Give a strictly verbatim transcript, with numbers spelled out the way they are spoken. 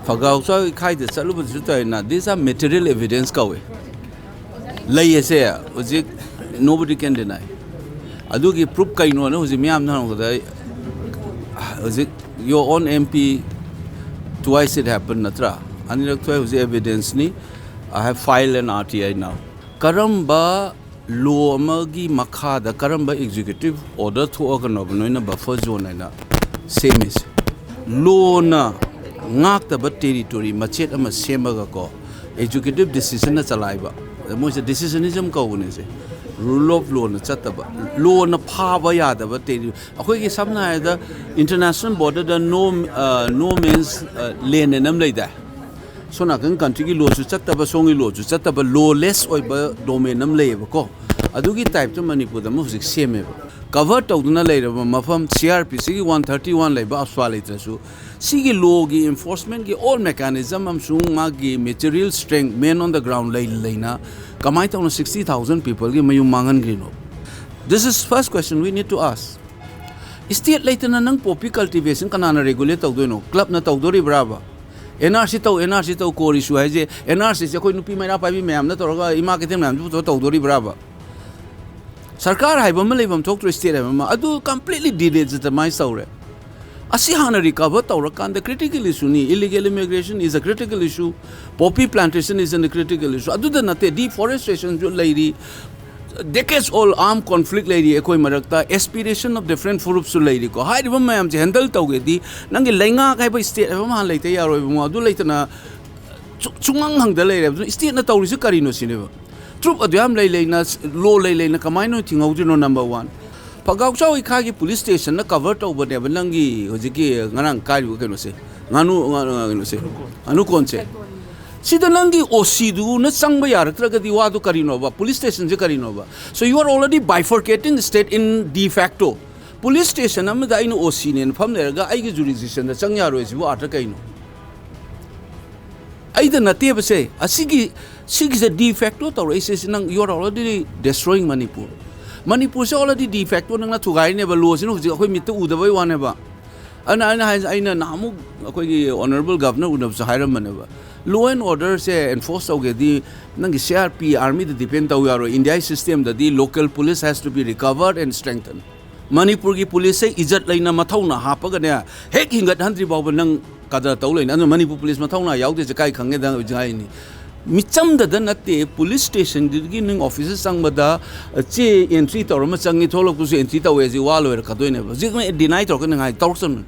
ꯐꯒꯥꯎꯆꯥꯎ ꯏꯈꯥꯏꯗ ꯆꯠꯂꯨꯕꯗꯨꯁꯨ ꯇꯧꯋꯦꯅ, these are material evidence ꯀꯧꯋꯦ꯫ ꯂꯩꯌꯦꯁꯦ ꯍꯧꯖꯤꯛ, nobody can deny꯫ ꯑꯗꯨꯒꯤ proof ꯀꯩꯅꯣꯅ ꯍꯧꯖꯤꯛ ꯃꯤꯌꯥꯝꯅ ꯍꯪꯕꯗ ꯑꯩ ꯍꯧꯖꯤꯛ your own M P twice it happened ꯅꯠꯇ꯭ꯔꯥ? ꯑꯅꯤꯔꯛ ꯊꯣꯛꯑꯦ꯫ ꯍꯧꯖꯤꯛ evidence ꯅꯤ꯫ I have filed an R T I now꯫ ꯀꯔꯝꯕ law ꯑꯃꯒꯤ ꯃꯈꯥꯗ ꯀꯔꯝꯕ executive order ꯊꯣꯛꯑꯒꯅꯣꯕ ꯅꯣꯏꯅ buffer zone ꯍꯥꯏꯅ ꯁꯦꯝꯃꯤꯁꯦ? Law ꯅ ꯉꯥꯛꯇꯕ territory ꯃꯆꯦꯠ ꯑꯃ ꯁꯦꯝꯃꯒꯀꯣ, executive decision ꯅ ꯆꯂꯥꯏꯕ, ꯃꯣꯏꯁꯦ decisionism ꯀꯧꯕꯅꯦ say. Rule of law ꯅ ꯆꯠꯇꯕ, law ꯅ ꯐꯥꯕ ꯌꯥꯗꯕ territory꯫ ꯑꯩꯈꯣꯏꯒꯤ ꯁꯝꯅ ꯍꯥꯏꯔꯕꯗ international border ꯗ no, no man's land ꯍꯥꯏꯅ ꯑꯃ ꯂꯩꯗꯥꯏ? ꯁꯣꯝ ꯅꯥꯀꯟ country ꯒꯤ law ꯁꯨ ꯆꯠꯇꯕ, ꯁꯣꯝꯒꯤ law ꯁꯨ ꯆꯠꯇꯕ, lawless ꯑꯣꯏꯕ domain ꯑꯃ ꯂꯩꯌꯦꯕꯀꯣ꯫ ꯑꯗꯨꯒꯤ type ꯇ ꯃꯅꯤꯄꯨꯔꯗ ꯑꯃ ꯍꯧꯖꯤꯛ ꯁꯦꯝꯃꯦꯕ꯫ Cover ꯇꯧꯗꯨꯅ ꯂꯩꯔꯕ ꯃꯐꯝ, C R P C ꯒꯤ one thirty one ꯂꯩꯕ ꯑꯞꯁ꯭ꯋꯥ ꯂꯩꯇ꯭ꯔꯁꯨ, ꯁꯤꯒꯤ law ꯒꯤ enforcement ꯒꯤ all mechanism ꯑꯃꯁꯨꯡ ꯃꯥꯒꯤ material strength, man on the ground ꯂꯩ ꯂꯩꯅ ꯀꯃꯥꯏꯅ ꯇꯧꯅ sixty thousand people ꯒꯤ ꯃꯌꯨꯝ ꯃꯥꯡꯍꯟꯈ꯭ꯔꯤꯅꯣ? This is first question we need to ask꯫ State ꯂꯩꯇꯅ ꯅꯪ poppy cultivation ꯀꯅꯥꯅ regulate ꯇꯧꯗꯣꯏꯅꯣ? Club ꯅ ꯇꯧꯗꯣꯔꯤꯕ꯭ꯔꯥꯕ? N R C ꯇꯧ, N R C ꯇꯧ, core issue ꯍꯥꯏꯁꯦ, N R C ꯁꯦ ꯑꯩꯈꯣꯏ ꯅꯨꯄꯤ ꯃꯩꯔꯥ ꯄꯥꯏꯕꯤ ꯃꯌꯥꯝꯅ ꯇꯧꯔꯒ ꯏꯃꯥ ꯀꯩꯊꯦꯜ ꯃꯌꯥꯝꯁꯤ ꯄꯨꯊꯣꯛꯑ ꯇꯧꯗꯣꯔꯤꯕ꯭ꯔꯥꯕ? ꯁꯔꯀꯥꯔ ꯍꯥꯏꯕ ꯑꯃ ꯂꯩꯐꯝ ꯊꯣꯛꯇ꯭ꯔꯣ, state ꯍꯥꯏꯕ ꯑꯃ? ꯑꯗꯨ completely delegitimize ꯇꯧꯔꯦ꯫ ꯑꯁꯤ ꯍꯥꯟꯅ recover ꯇꯧꯔꯀꯥꯟꯗ critical issue ꯅꯤ, illegal immigration is a critical issue, poppy plantation is a critical issue꯫ ꯑꯗꯨꯗ ꯅꯠꯇꯦ, deforestation ꯁꯨ ꯂꯩꯔꯤ, decades old armed conflict ꯂꯩꯔꯤ ꯑꯩꯈꯣꯏ ꯃꯔꯛꯇ, aspiration of different groups ꯁꯨ ꯂꯩꯔꯤꯀꯣ꯫ ꯍꯥꯏꯔꯤꯕ ꯃꯌꯥꯝꯁꯦ handle ꯇꯧꯒꯦꯗꯤ ꯅꯪꯒꯤ ꯂꯩꯉꯥꯛ ꯍꯥꯏꯕ state ꯍꯥꯏꯕ ꯑꯃ ꯍꯥꯟꯅ ꯂꯩꯇ ꯌꯥꯔꯣꯏ ꯏꯕꯨꯡꯉꯣ꯫ ꯑꯗꯨ ꯂꯩꯇꯅ ꯁꯨ-, ꯁꯨꯡꯍꯪ ꯍꯪꯗ ꯂꯩꯔꯦ꯫ ꯑꯗꯨ state ꯅ ꯇꯧꯔꯤꯁꯤ ꯀꯔꯤꯅꯣ ꯁꯤꯅꯦꯕ꯫ Truth ꯑꯗꯨ ꯌꯥꯝ ꯂꯩ ꯂꯩꯅ, law ꯂꯩ ꯂꯩꯅ ꯀꯃꯥꯏꯅ ꯊꯤꯡꯍꯧꯗꯣꯏꯅꯣ? Number one꯫ ꯐꯒꯥꯎꯆꯥꯎ ꯏꯈꯥꯒꯤ police station ꯅ cover ꯇꯧꯕꯅꯦꯕ ꯅꯪꯒꯤ ꯍꯧꯖꯤꯛꯀꯤ ꯉꯔꯥꯡ ꯀꯥꯏꯔꯤꯕ ꯀꯩꯅꯣꯁꯦ, ꯉꯥꯅꯨ, ꯉꯥ-, ꯀꯩꯅꯣꯁꯦ, ꯉꯥꯅꯨ ꯀꯣꯟꯁꯦ꯫ ꯁꯤꯗ ꯅꯪꯒꯤ O C ꯗꯨꯅ ꯆꯪꯕ ꯌꯥꯔꯛꯇ꯭ꯔꯒꯗꯤ ꯋꯥꯗꯨ ꯀꯔꯤꯅꯣꯕ? Police station ꯁꯦ ꯀꯔꯤꯅꯣꯕ? So you are already bifurcating state in de facto꯫ Police station ꯑꯃꯗ ꯑꯩꯅ O C ꯅꯦꯅ ꯐꯝ ꯂꯩꯔꯒ ꯑꯩꯒꯤ jurisdiction ꯗ ꯆꯪ ꯌꯥꯔꯣꯏ ꯁꯤꯕꯨ ꯑꯥꯔꯊ ꯀꯩꯅꯣ? ꯑꯩꯗ ꯅꯠꯇꯦꯕꯁꯦ꯫ ꯑꯁꯤꯒꯤ, ꯁꯤꯒꯤꯁꯦ de facto ꯇꯧꯔꯛꯏꯁꯦ, ꯁꯤ ꯅꯪ, you are already destroying Manipur꯫ ꯃꯅꯤꯄꯨꯔꯁꯦ already de facto ꯅꯪꯅ ꯊꯨꯒꯥꯏꯔꯤꯅꯦꯕ꯫ Law ꯁꯤꯅ ꯍꯧꯖꯤꯛ ꯑꯩꯈꯣꯏ ꯃꯤꯠꯇ ꯎꯗꯕꯩ ꯋꯥꯅꯦꯕ꯫ ꯑꯗꯨꯅ ꯑꯩꯅ ꯍꯥꯏꯁꯦ, ꯑꯩꯅ ꯅꯍꯥꯟꯃꯨꯛ ꯑꯩꯈꯣꯏꯒꯤ honourable governor ꯎꯅꯕꯁꯨ ꯍꯥꯏꯔꯝꯕꯅꯦꯕ, law and orderꯁꯦ enforce ꯇꯧꯒꯦꯗꯤ ꯅꯪꯒꯤ C R P, armyꯗ depend ꯇꯧ ꯌꯥꯔꯣꯏ꯫ Indiaꯒꯤ systemꯗꯗꯤ local police has to be recovered and strengthened꯫ ꯃꯅꯤꯄꯨꯔꯒꯤ policeꯁꯦ ꯏꯖꯠ ꯂꯩꯅ ꯃꯊꯧꯅꯥ ꯍꯥꯞꯄꯒꯅꯦ, ꯍꯦꯛ ꯍꯤꯡꯒꯠꯍꯟꯗ꯭ꯔꯤ ꯐꯥꯎꯕ ꯅꯪ ꯀꯗꯔ ꯇꯧ ꯂꯩꯅꯤ꯫ ꯑꯗꯨꯅ ꯃꯅꯤꯄꯨꯔ police ꯃꯊꯧꯅꯥ ꯌꯥꯎꯗꯦꯁꯦ ꯀꯥꯏ ꯈꯪꯒꯦꯗ ꯍꯧꯖꯤꯛ ꯍꯥꯏꯅꯤ꯫ ꯃꯤꯆꯝꯗꯗ ꯅꯠꯇꯦ, police stationꯗꯨꯒꯤ ꯅꯪ officeꯇ ꯆꯪꯕꯗ ꯆꯦ entry ꯇꯧꯔ ꯑꯃ ꯆꯪꯉꯤ, ꯊꯣꯛꯂꯛꯄꯁꯨ entry ꯇꯧꯋꯦ, ꯍꯧꯖꯤꯛ ꯋꯥ ꯂꯣꯏꯔꯛꯀꯗꯣꯏꯅꯦꯕ꯫ ꯍꯧꯖꯤꯛ ꯃꯣꯏ deny ꯇꯧꯔꯛꯀꯅꯤ, ꯉꯥꯏ ꯇꯧꯔꯛꯁꯅꯨ꯫